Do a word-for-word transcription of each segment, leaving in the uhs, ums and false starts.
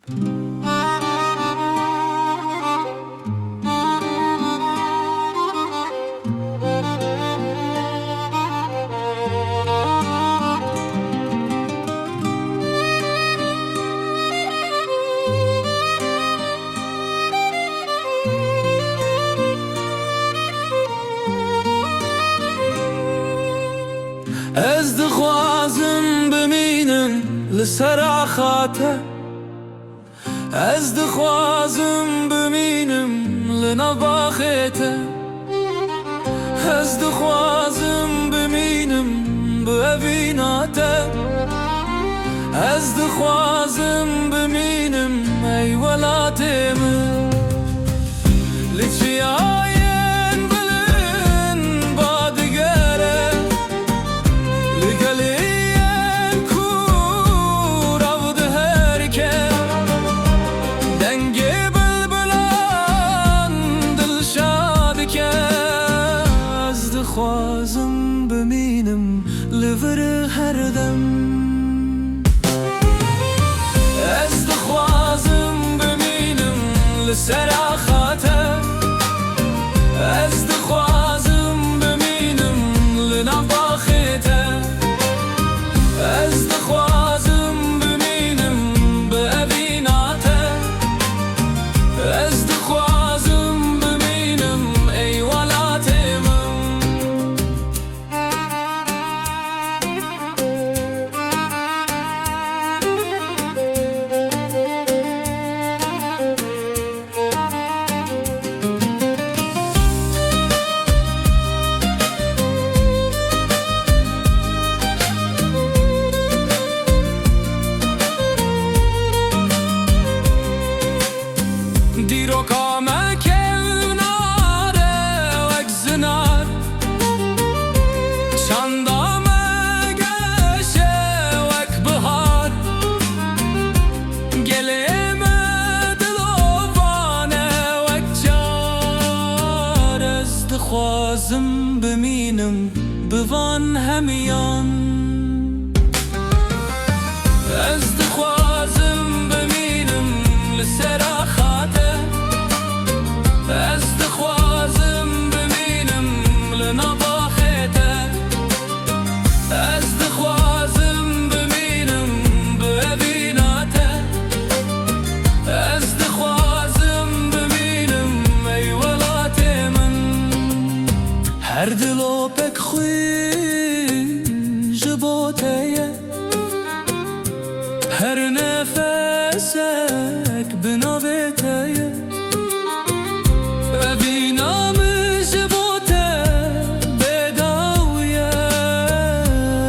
Ez dixwazim bimînim li ser axa te. Ez dixwazim bimînim li nav baxê te. Ez dixwazim bimînim bi evîna te. Ez dixwazim bimînim ey welatê min. Li çiyayên bilind ba digere, li geliyên kûr av diherike, dengê bilbilan dilşad dike. Ez dixwazim bimînim li vir her dem. Ez dixwazim bimînim li ser axa te. Ez dixwazim bimînim li nav baxê te. Ez dixwazim bimînim bi evîna te. Ez dixwazim bimînim ey welatê min. Dîroka me kevnar e wek zinar, çanda me geş e wek bihar. Gelê me dilovan e wek car. Ez dixwazim bimînim bi van hemiyan. Ez dixwazim bimînim li ser axa te. Ez dixwazim bimînim li nav baxê te. Ez dixwazim bimînim bi evîna te. Ez dixwazim bimînim ey welatê min. Her dilopek xwîn ji bo te ye. Her nefesek bi navê te ye. Evîna min ji bo te bêdaw ye.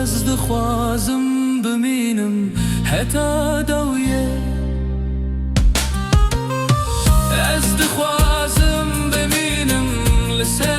Ez dixwazim bimînim heta dawiyê. Ez dixwazim bimînim li ser